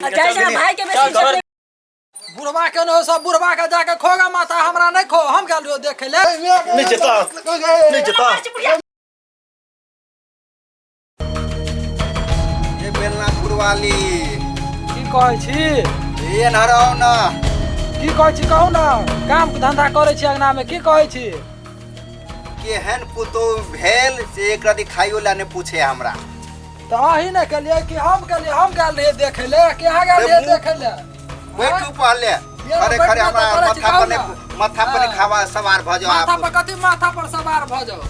जाइ छै भाई के बेसी इज्जत नहीं। बुढ़वा के न सब बुढ़वा के जाके खोगा माथा, हमरा नहीं खो, हम गेल रहियो देखे ले। नहीं जेता, नहीं जेता। ये बेलनापुर वाली। की कहै छी? ये नहराओ ना। की कहै छी कहू ना, काम धंधा करै छी अंगना में, की कहै छी? केहन पुतोह भेल से एक रति खाइयो ला नहीं पूछे हमरा। तऽ अहीं ने केलियै कि हम केलियै? हम गेल रहियै देखै ले कि अहाँ गेल रहियै देखै ले? बैठू पहले। ये खरे बैठना खरे तऽ हमरा करै छी, माथा कहू पर ना। नहीं, माथा पर नहीं हाँ। खावा सवार भ जाओ। माथा आप पर कथी माथा पर सवार भऽ जाओ?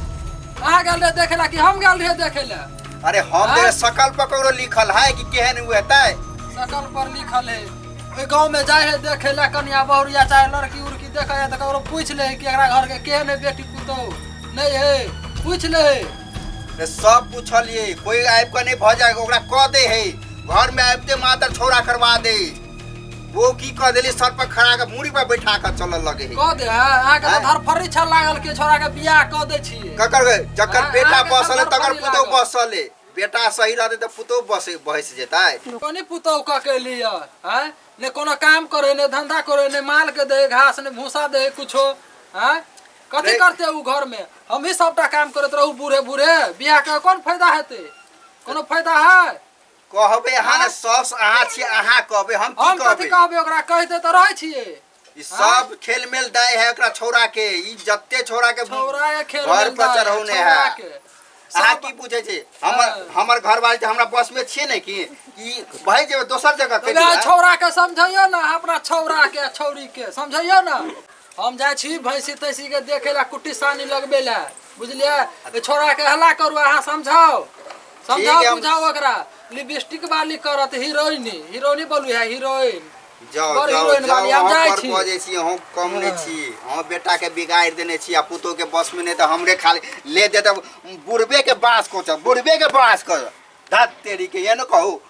अहाँ गेल रहियै देखै ले कि हम गेल रहियै देखै ले? अरे हम हाँ? तेरे शकल पर ककरो लिखल है कि केहन हुए हेतै? सकल पर लिखल है। ओहि गाँव में जाइ है देखे ला कनिया बहुरिया चाहे लड़की उड़की देखे है तऽ ककरो पूछि ले कि एकरा घर के केहन है बेटी पुतोह, नहीं है, पूछि ले। रे सब पूछलिए, कोई आबि कऽ नहीं भऽ जाए, ओकरा कह दे है घर में आबिते मात्र छौड़ा करवा दे। वो की कह देली, सर पर खड़ा के मूड़ी पर बैठा के चलऽ लगे है। कह दे है अहाँके तऽ आँय? धरफड़ी छल लागल कि छोड़ा के बियाह कऽ दै छियै। ककर जकर आँय, बेटा अहाँके बसल है तऽ तकर धरफड़ी पुतोह लागल। बसल है। बेटा सही रहतै तऽ पुतोह बसे बहस जेतै। कोनी पुतोह कऽ के लिअ आँय, ने कोनो काम करे, ने धंधा करे, ने माल के दे घास, ने भूसा दे कुछो। आँय, कथी रे- करते उ घर में? हम ही सबटा काम करैत रहू बूढ़े बूढ़े। बियाह के कोन फायदा हेतै? कोनो फायदा है? कहबै अहाँ ने, सास अहाँ छी, अहाँ कहबै, हम की हम कथी कहबै? कहबै ओकरा? कहिते तऽ रहै छियै। ई सब खेल मेल दै है एकरा छौड़ा के, ई जते छौड़ा के छौड़ा के खेल घर मेल पर दै है, चढ़ौने छौड़ा है। के। अहाँ सब- की पूछै छी? हमर हाँ। हमर घरवाली हमरा बस में छियै ने कि ई भइ जेबै दोसर जगह तो के। छौड़ा के समझैयो ना, अपना छौड़ा के आ छौड़ी के समझैयो ना। हम जाइ छी भैंसी तैंसी के देखे ला, कुट्टी सानी लगबे ला, बुझलियै? ए छौड़ा के हल्ला करू अहाँ, समझाओ समझाओ। है, हम- बुझाओ ओकरा। लिपस्टिक वाली करत हीरोइनी, हीरोइनी बोलू है, हीरोइन जाओ बड़ जाओ हीरोइन जाओ। वाली, हम अहाँ जाइ पर छी। बजै छी, हम कम नहि छी। हम बेटा के बिगाड़ि देने छी आ पुतोह के बस में नहि तऽ हमरे खाली ले देत। बुढ़बे के बाँस कोचब, बुढ़बे के बाँस कर धत तेरी के। ये न कहू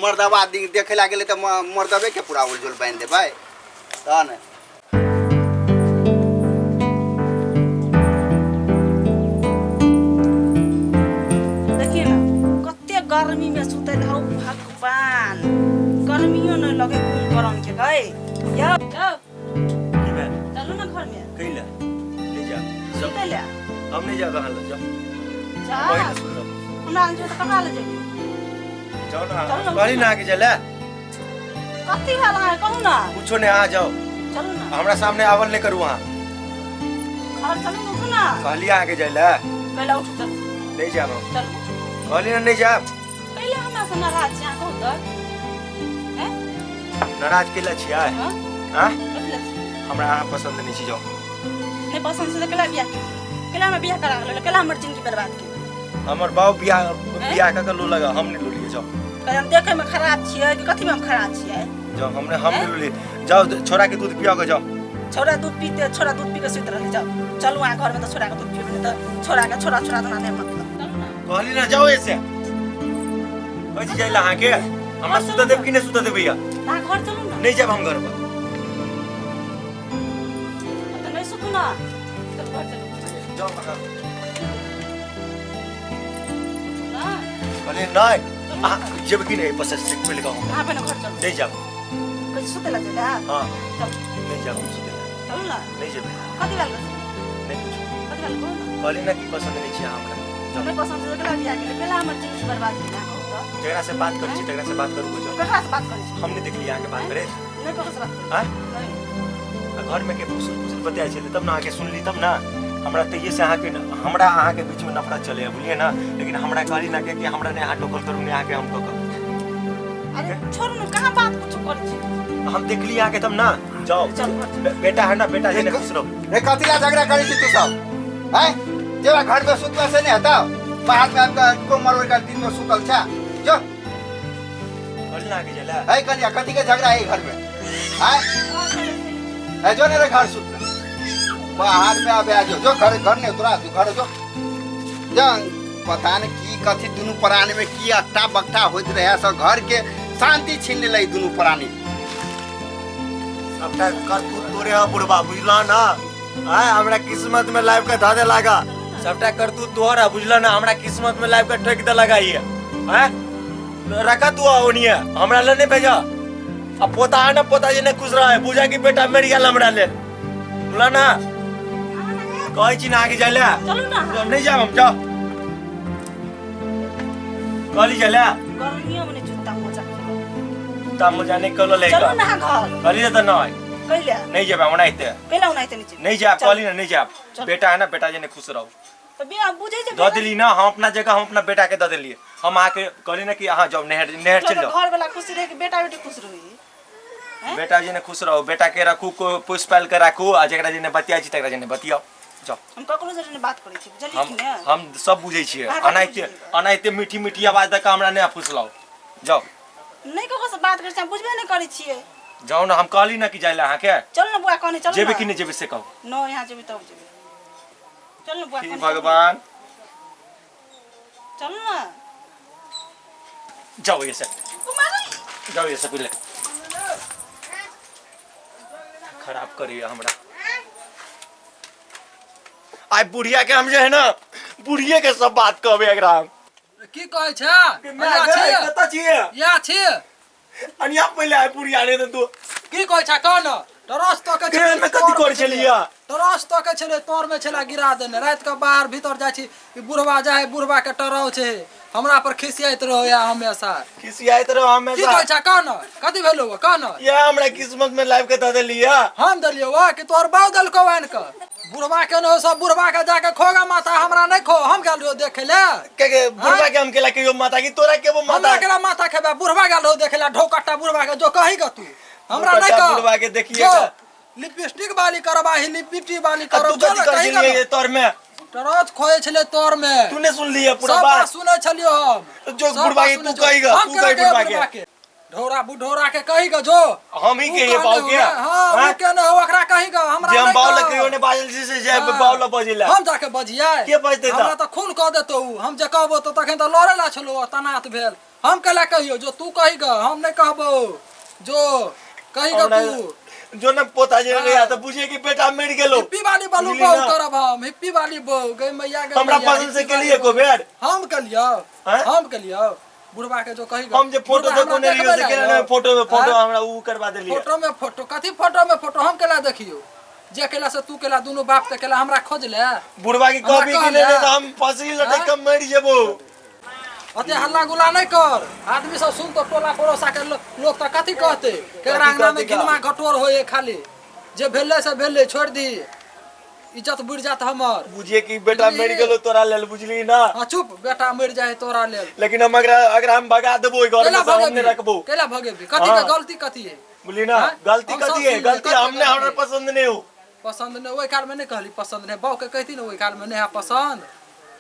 मर्दबा देखे ला गेलै तऽ मर्दबे के पूरा उलझुल बान्हि देबै तहन। देखिए ना कते गर्मी में सुतल हौ भगवान, गर्मियो नहीं लगे कुंभकर्ण के गए। यौ यौ। की भेल? चलू ना घर में। कैला नहीं जा जाओ। सुतै ले। हम नहीं जाब अहाँ लग, जाओ। जा। वही ना सुतब। हमरा लग जो तऽ ककरा लग जइयौ? जाओ ना। चलू ना। कहली ना अहाँके चले। कथी भेल अहाँ कहू ना? कुछो नहीं, अहाँ जाओ। चलू ना। हमरा सामने आवल नहीं करू अहाँ। घर चलू ना, उठू ना। कहली अहाँके जाय ले। कैला उठू, चलू। नहीं जाब हम। चलू उठू। कहली ना नहीं जाब। कैला हमरा से नाराज छी अहाँ कहू तऽ? हैं? नाराज केला छियै? हाँ? हाँ? कथी लए छी? हमरा अहाँ पसंद नहीं छी, जाओ। नहीं पसंद से तऽ कैला बियाह केलियै? कैला हमरा बियाह करा गेलै? कैला हमर जिंदगी बर्बाद केलियै? हमर बाप बियाह बियाह कऽ के लो लगा, हम नहीं लोलिए, जाओ। कहै हम देखै में खराब छियै कि कथी में हम खराब छियै? जाओ, हमने हम नहीं लोलिए, जाओ। छोरा के दूध पियाओ के जाओ। छोरा दूध पीते, छोरा दूध पी के सुति रहलै। जाओ, चलू अहाँ घर में तऽ छोरा के दूध पीबै, नहि तऽ छोरा के छोरा छोरा देना नहि मतलब। चलू ना। कहली ना जाओ। ऐसे कहै छी जाय ला अहाँके, हमरा सुतऽ देब कि नहीं सुतऽ देबै? या अहाँ घर चलू ना। नहीं जाब हम घर पर। तऽ नहि सुतू ना तऽ घर चलू। जाओ अहाँ। उठू ना। कहली नहीं, अहाँ जेब कि नहीं बस से पहले कहू। अहाँ पहिने घर चलू। नहीं जाब। कहै सुतै लए जेबै? हाँ। चलू। नहीं जाब हम सुतै ला। चलू ना। नहीं जेबै। कथी भेल? नहीं कुछो। कथी भेल कहू ना? कहली ना कि पसंद नहीं छी अहाँ हमरा, जाओ। नहि पसंद छै तऽ केला बियाह केलियै? केला हमर जिंदगी बर्बाद केलियै अहाँ कहू तऽ? जकरा से बात करै छी तकरा से बात करू, जाओ। ककरा से बात करै छी? हम नहीं देखली अहाँके बात करे। नहि, ककरा से बात करै? आँय? नहि। आ घर में के फुसुर फुसुर बतियाइ छलै तब ने अहाँके सुनली तब ना। हमरा तहिये से अहाँके हमरा अहाँके बीच में नफरत चले बुझलियै ना। लेकिन हमरा कहली ना कि हमरा नहीं अहाँ टोकल करू, नहीं अहाँके हम टोकब। अरे छोड़ू ना, कहाँ बात कुछो करै छी? हम देखली अहाँके तब ना, जाओ। चल घर चलू। बेटा है ना, बेटा है ना, खुश रहो। रे कथी ला झगड़ा करै छी तू सब? हैं, जेबा घर में सुतला से नहीं हेतौ, बाहर में आबि कऽ को मरबै के दिन में सुतल छै, जो। कहली ना अहाँके जाय ला। है कनिया, कथी के झगड़ा है घर में? हैं है, जो ने रे घर सुत बाहर में आबे आ जो, जो घर घर नहीं तोरा, तू घर जो जा। पता नहीं की कथी दुनू प्राणी में की अट्टा बट्टा होइत रहे, सब घर के शांति छीन लेलै दुनू प्राणी। सबटा करतूत तोरे है बुढ़बा, बुझला ना? आय हमरा किस्मत में लाइव के धऽ दे लागा। सबटा करतूत तोहर है, बुझला ना? हमरा किस्मत में लाइव के ठोक दे लगा ये। आय रखा तू ओनिए, हमरा ले नहीं भेजा। आ पोता है ना, पोता जे नहीं खुश रहा है, बुझा कि बेटा मरि गेल हमरा लेल। बोला ना, कहै छी ना आगे जाय ले। चलू ना। नहीं जाब हम, जाओ। कहली जाय ले। गर्मियों में जूता मोजा खोलो। जूता मोजा नहीं कहलो ले। चलू ना घर। कहली तऽ नहीं। कैला? नहीं जेबै हम ओनाहिते। कैला ओनाहिते नहीं जेबै? नहीं जाब, चल। कहली ना नहीं जाब। चल। बेटा है ना, बेटा जे नहीं खुश रहो। तऽ बिया बुझै छै। दऽ देली ना हम अपना जगह, हम अपना बेटा के दऽ देलियै। हम अहाँके कहली ना कि अहाँ जाउ नहर, नहर चलि जाउ। घर वाला खुश रहे कि बेटा बेटी खुश रहे? हैं? बेटा जे खुश रहो, बेटा के रखू, को पोसि पालि के राखू, आ जकरा जे बतियाइ छी तकरा जे बतियाउ। जाउ। हम ककरो से नहि बात करै छी, बुझलियै हम कि ने? हम सब बुझै छियै। अहाँ कथी अनाहिते बुझलियै? अनाहिते मीठी मीठी आवाज दऽ कऽ हमरा नहि फुसलाउ। जाउ। नहि ककरो से बात करै छी, हम बुझबे नहि करै छियै। जाउ ना, हम कहली ना कि जाय ले अहाँके। चल ना बुआ कहने, चल। जेबै कि नहि जेबै से कहू। न, यहाँ जेबै तब जेबै। चल ना बुआ हे कहने। भगवान। चल ना। जाओ ये से, जाओ ये से, पहिले खराब करिए हमरा। आइ बुढ़िया के हम जे है ना, बुढ़िए के सब बात कहबे एकरा हम। की कहै छै? अनिया छी? कतऽ छियै? या छी। अनिया पहिले आइ बुढ़िया ने तू। की कहै छै कह न। टरस तो के ट्रेन में कथी करै छलियै? टरस तो के छलै, तोर में छलै गिरा देने। राति के बाहर भीतर जाइ छी, ई बुढ़वा जाइ है, बुढ़वा के टराव छै, हमरा पर खिसियाइत रहो या हमेशा। खिसियाइत रहो की हमेशा। कहै छै कह न, कथी भेलौ कह न? या हमरा किस्मत में लाइव के दऽ देलियै। हम देलियौ वा कि तोहर बाउ देलकौ आनि कऽ? बुढ़वा के न सब बुढ़वा के जाके खोगा माथा, हमरा नहि खो। हम गेल रहियौ देखै ले। के के बुढ़वा के हम केला कहियो माथा की तोरा के वो माथा? हमरा केला माथा खेबे? बुढ़वा गेल रहो देखै ले ढोकट्टा बुढ़वा के। जो कही ग तू, हमरा नहि ढोकट्टा कह। बुढ़वा के देखिए जो, का। लिपस्टिक वाली करबाही, लिपस्टिक वाली आ तू करब। जो कथी ने करै कही ग छलियै तोर में? टरच खोए छलै तोर में। तू ने सुनलियै पूरा सब बात बात? सुनै छलियौ हम। जो सब बुढ़वा बात के सुनै तू कही ग, हम तू केना कही कहियै बुढ़वा के। बुढ़वा के? ढोरा बुढ़ोरा के कही ग जो। हम ही उ कहिए कहने बाऊ के? हो ने, हाँ, हाँ? उ केने हो, ओकरा कही ग, हमरा जे हम नहि बाऊ कह। लग कहियो ने बाजल छी से जे हाँ। बाऊ लग बजेला। हम जाके बजियै? के बजतै तऽ? हमरा तऽ खून कऽ देतौ उ। हम जे कहबो तऽ तखन तऽ लड़ै ला छलौ तनात भेल। हम केला कहियौ? जो तू कही ग, हम नहि कहबौ। जो कही ग हमरा तू। जो न पोता जे हाँ। रहे तऽ बुझिए कि बेटा मरि गेलो। हिप्पी वाली बलू बुझली बहू ना? करब हम, हिप्पी वाली बहू गई मैया गई हमरा मैया, पसंद से हिप्पी वाली केलिए बहू। एको बेर? हम केलियौ? हाँ? हम केलियौ? बुढ़वा के जो कही ग। हम जे फोटो बुढ़वा देखो ने हमरा रहियो से देखबै केना ला ने फोटो में फोटो हाँ? हमरा उ करवा देलिए। फोटो में फोटो कथी? फोटो में फोटो हम केला देखियो? जे केला से तू केला, दुनू बाप के केला हमरा खोज ले। बुढ़वा के हमरा कहबी कि कहले। नहीं तऽ हम फंसी लटक हाँ? के मरि जेबो। ओते हल्ला गुल्ला नहि कर, आदमी सब सुन तो टोला पड़ोसा के लोग तऽ कथी कहते? केकरा अंगना में कहते का? घिनमा घटोर होए खाली। जे भेलै से भेलै, छोड़ि दी, इज्जत बुड़ि जात हमर। बुझिए कि बेटा बुझली? मरि गेलो तोरा लेल, बुझली ना? हाँ, चुप, बेटा मरि जाए तोरा लेल। लेकिन हम अगरा अगरा हम भगा देबो ओहि घर केला में से, हम नहीं भगेबी? रखबो। केला भगेबी? कथी के हाँ। गलती कथी है? बुझली ना? हाँ? गलती हम सब कथी है? सुनलियै, गलती कथी हमने गलती हमरा है? पसंद नहीं हो। पसंद नहीं ओहि काल में नहीं कहली पसंद नहीं? बाऊ के कहती ना ओहि काल में नहीं है पसंद,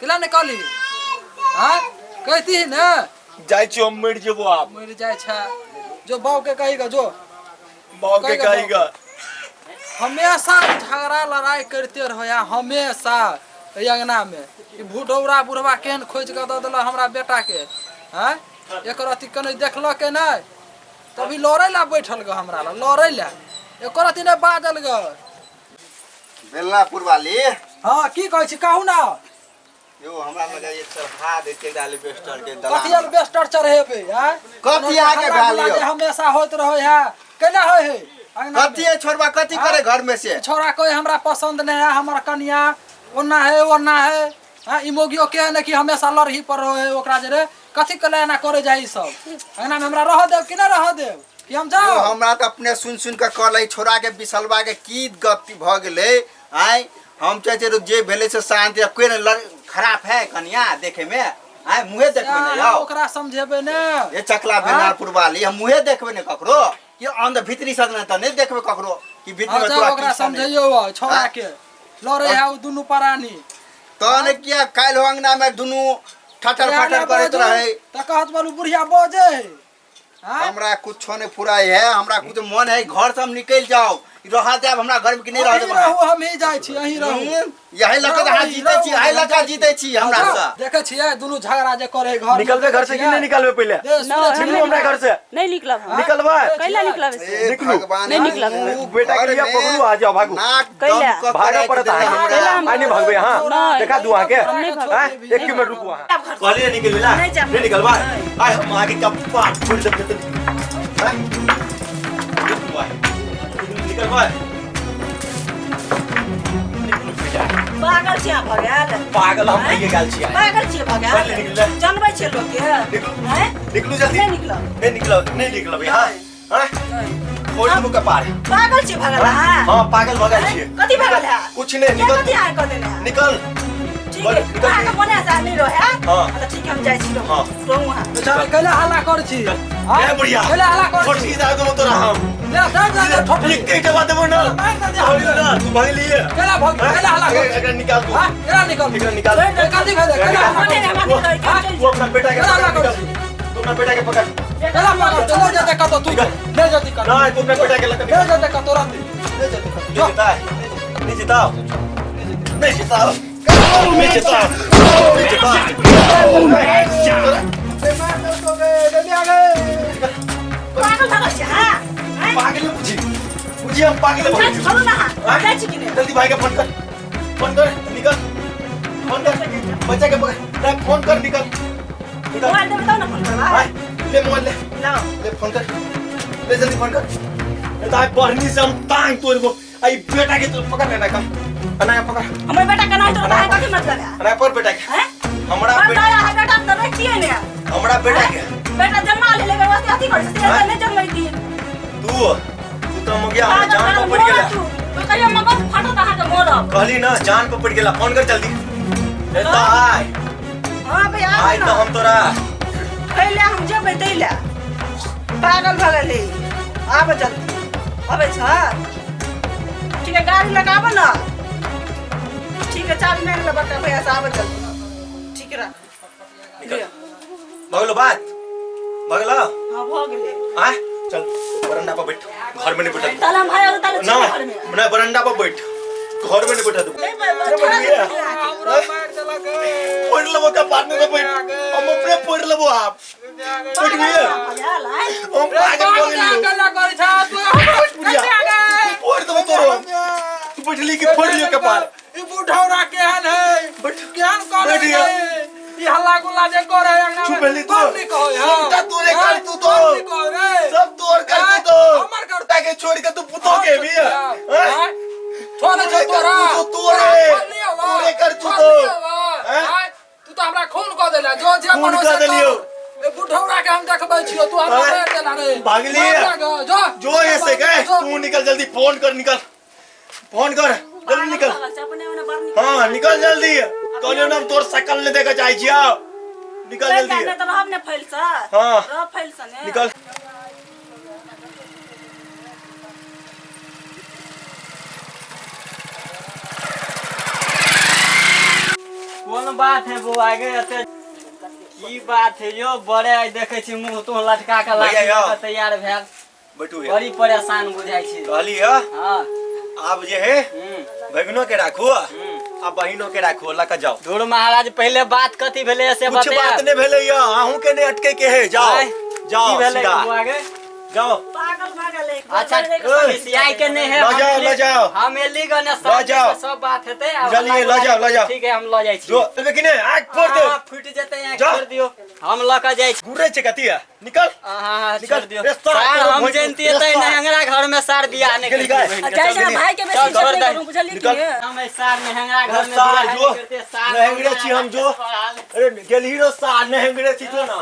केला नहीं कहली? हाँ, कहती ही ने। जाइ छी हम, मरि जेबो आब। मरि जाइ छै। जो बाऊ के कही ग जो। बाऊ के कही ग। कही ग। हमेशा झगड़ा लड़ाई करते रहो या हमेशा एहि अंगना में। ई भूडौरा बुढ़वा केहन खोजि कऽ दऽ देलक हमरा बेटा के? हैं, एकर अथी कने देखलक के नहि? तभी लड़ै ला बैठल ग, हमरा ला लड़ै ला एकर अथी नहि बाजल ग। बेलनापुर वाली। हाँ, की कहै छी कहू ना। यो हमरा लगा ये चढ़ा देते एलिबेस्टर के कथी दलान। एल्बेस्टर चढ़ेबै? आँय, कथी आगे हल्ला भेल गुल्ला यौ? जे हमेशा होइत रहै है, केना होइ है अंगना में? कथी है छोड़बा, कथी करे घर में से? छोरा कोई हमरा पसंद नहीं है, हमर कनिया ओना है ओना है। हाँ, ई मोगियो के है कि हमेशा लड़ही पर रहे है ओकरा जे रे, कथी के एना करे जाई ई सब अंगना में? हमरा रह देब कि नहीं रह देब कि हम यौ, जाओ? हमरा तऽ अपने सुन सुन के कहलै छोड़ा के बिसलबा के की गति भऽ गेलै। आय हम चाहै छियै जे भेलै से शांति कोई ने लड़ खराब है कनिया देखे में, आय मुँहे देखबै ने अहाँ यौ। ओकरा समझेबै ने। ये चकला बेलनापुर वाली, हम मुँहे देखबै ने ककरो कि अंदर भीतरी से तऽ नहि देखबै ककरो कि भीतरी हाँ में जाओ तोरा ओकरा की छौ नहि। समझैयो छोरा हाँ? के, लड़े है उ दुनू प्राणी। तहन किया काल्हि हो अंगना में दुनू ठटर फटर करैत रहे? तऽ कहत बोलू बुढ़िया बजे है। हाँ? हमरा कुछो नहीं फुराई है, हमरा कुछ मन है घर से हम निकल जाओ। रह जाब हमरा घर में कि नहीं रह अहीं देब? रहू, हम ही जाइ छी, अहीं रहू। यही लऽ कऽ अहाँ जीते छी, यही लऽ कऽ जीते छी हमरा से। देखै छियै दुनू झगड़ा जे करे घर में, निकलबे घर से कि नहीं निकलबे पहिले? दे, सुनै छियै? निकलू हमरा घर से। नहीं निकलब हम। निकलबै? कैला निकलब से? ए निकलू। भगवान, नहीं निकलब। उ बेटा के घर लिए में पकड़ू, आ जाओ, भागू। नाक कैला? दम कऽ भागऽ राखि पड़त देने अहाँके। हमरा। कैला हम आइ नहीं भगबै अहाँ। नहीं। देखा दू अहाँके। हम नहीं भगबै। आँय, एक मिनट रुकू अहाँ। आब घर से। कहलियै निकलै ला? नहीं जाब। नहीं निकलबै? आइ हम अहाँके कपाट फोड़ि देब। जेबै? निकलू बेटा। पागल छियै भऽ गेल। पागल हम भइए गेल छियै। पागल छियै भऽ गेल। पहिले निकल। जनबै छियै लोकके। निकलू। आँय? निकलू जल्दी। नहि निकलब। नहि निकलब, नहि निकलब यहाँ। आँय? नहि। फोड़ देबो कपार। पागल छियै भऽ गेल अहाँ? हाँ, पागल भऽ गेल छियै। कथी भऽ गेल है? कुछ नहि, के निकल। कथी अहाँ कऽ देने है? निकल। ठीक बोल, है, निकल। अहाँके मने से नहि रहै। हाँ। तऽ ठीक है, हम जाइ छी। हाँ। रहू अहाँ। बेचारा कैला हल्ला करै छी? ए बुढ़िया, कैला हल्ला करै छी? छोटकी दऽ देबो तोरा हम। ले दे दे दे ठोकरी। लिखते दबा देबो ना। मारि दे दे। भगली ना, तू भगली है। कैला भग कैला हल्ला करै छी? एकरा निकाल तू। हाँ, कैला निकल? एकरा निकाल। कथी भेलै? कैला हल्ला मने करै छी? हमरा नहि रहै, हम चलि तू अपना बेटा के कैला हल्ला पकड़, करै छी? निकाल। तू अपना बेटा के पकड़। कैला पकड़? ले जेतै कतौ तू, ले जेतै कतौ। नहीं, तू अपना बेटा के लऽ के ले निकल। जेतै कतौ रहतै, ले जेतै कतौ। नहीं जेता है, नहीं जेता, नहीं जेता, नहीं जेता, नहीं जेता। पागल भऽ गेल छियै अहाँ? आँय? पागल है बुझी, बुझी हम पागल है। जाइ छी, छोड़ू ने अहाँ। जाइ छी कि नहि? जल्दी भाई का फोन कर, फोन कर, निकल, फोन कर, बच्चा के पकड़, नहीं फोन कर, निकल, निकल। मोबाइल देबै तब ने फोन करबै। भाई ले मोबाइल ले। लाउ। ले फोन कर, ले जल्दी फोन कर। ये तो बहनी से हम टांग तोड़ दो। आई बेटा के तो पकड़ लेना का, अना पकड़। हमर बेटा केना हेतै? अहाँके कथी मतलब है? अना पर बेटा के। आँय? हमरा हम बेटा, तऽ अहाँ बेटा तऽ रखियै ने। हमरा बेटा के बेटा जन्मा लेले व्यवस्था अथी करै छै, आँय? नहि जन्मैती। तू तू तो मगिया हमरा जान पर पड़ गेला। कहियो मगज फाटत अहाँके, मरब। कहली ना जान पर पड़ गेला। फोन कर जल्दी। ए तो आय। हाँ भैया, आय आबू तो ने। हम तोरा कैले हम जेबै तै लए पागल भऽ गेलै। आब जल्दी अबै छ। ठीक है, गाड़ी लगाबऽ ने। ठीक है, चाबी मांगि ले बड़का भैया से। आबऽ जल्दी। ठीक है, राख। निकल। भगलो बात भगलो। हाँ, भऽ गेलै। आय चल बरंडा पर बैठ, घर में नहीं बैठा। ताला हम भाई ताला ना घरमे। ना, बरंडा पर बैठ, घर में नहीं बैठा तू। छोड़ा। फोड़ लेबो कपार में तो बैठ, हम अपने फोड़ लेबो। आप बैठ गए, हम पागल भऽ गेलियो। कैला करै छ तू? बुढ़िया फोड़ देबो तोरो। तू बैठली कि फोड़ लियो कपार। ई बुढ़ौरा केहन है? बैठ। केहन करे बैठ गया। है? ई हल्ला गुल्ला जे करे अंगना में, चुप भेली तू। कौन नहीं कहै है? सबटा तोरे कर तू तो। कौन नहीं कहै रे? सब तोर कर तू तो। हमर कर। बेटा के छोड़ के तू पुतो के भी है। हाँ? छोड़ छौ तोरा। तू तो तोरे। छोड़ लियौ बा। तोरे कर तू छोड़ तो। लियौ बा। हैं? आँय? तू तो हमरा खून कऽ देला जो जे खून अपन कऽ से देलियौ। कर। ए बुढ़ौरा के हम देखबै छियौ, तू हमरा आँय? मारि देला रे। भागली। मारि देला, जो जो ऐसे गए जो। तू निकल जल्दी, फोन कर, निकल, फोन कर जल्दी, निकल। हाँ निकल जल्दी। कहलियो ना हम तोर शकल नहीं देखे चाहे छियौ। निकल जल्दी। तऽ रहब ने फैल से। हाँ। रहब फैल से ने। निकल। कोन बात है बौआ गे, एते की बात है यो? बड़े आइ देखै छी मुंह तुह लटका के भैया लाठी यौ। लऽ के तैयार भेल। बैठू हे। बड़ी परेशान बुझाइ छी। कहली है हाँ। आब जे है भगनो के राखू आ बहिनो के राखू, लऽ के जाओ। धुर महाराज, पहिले बात कथी भेलै से कुछ बतायब। बात नहीं भेलै या अहूँ के नहीं अटके के है। जाओ। आँय, जाओ की भेलै सीधा बौआ गे? जाओ। पागल भऽ गेलै। अच्छा खिसियाई के नहीं है। लऽ जाओ, लऽ जाओ। हम एली गने लऽ जाओ। सब बात हेतै आ बुझलियै, लऽ जाओ, लऽ जाओ। ठीक है, हम लऽ जाइ छी। जो देबै कि नहीं आग फोड़ दे। हाँ, फुटि जेतै आँखि। जाओ। छोड़ि दियौ, हम लऽ के जाइ छी। घुरे छै कथी है, निकल। हाँ, निकल। छोड़ दियौ। रे सार, सार, तोरो हम भोज- जनितियै रे तऽ सार। नहंगरा घर में सार बियाह नहि गेली करतियै गाय। बहिन के। जाइ चल छै भाई के बेसी चल, इज्जत छोड़ नहि दे। करू, बुझलियै कि निकल। नहि? हम एहि सार नहंगरा घर में सार बियाह जो नहि करतियै, सार नहंगरे छी हम जो। अरे गेलही रो सार, नहंगरे छी जो ना।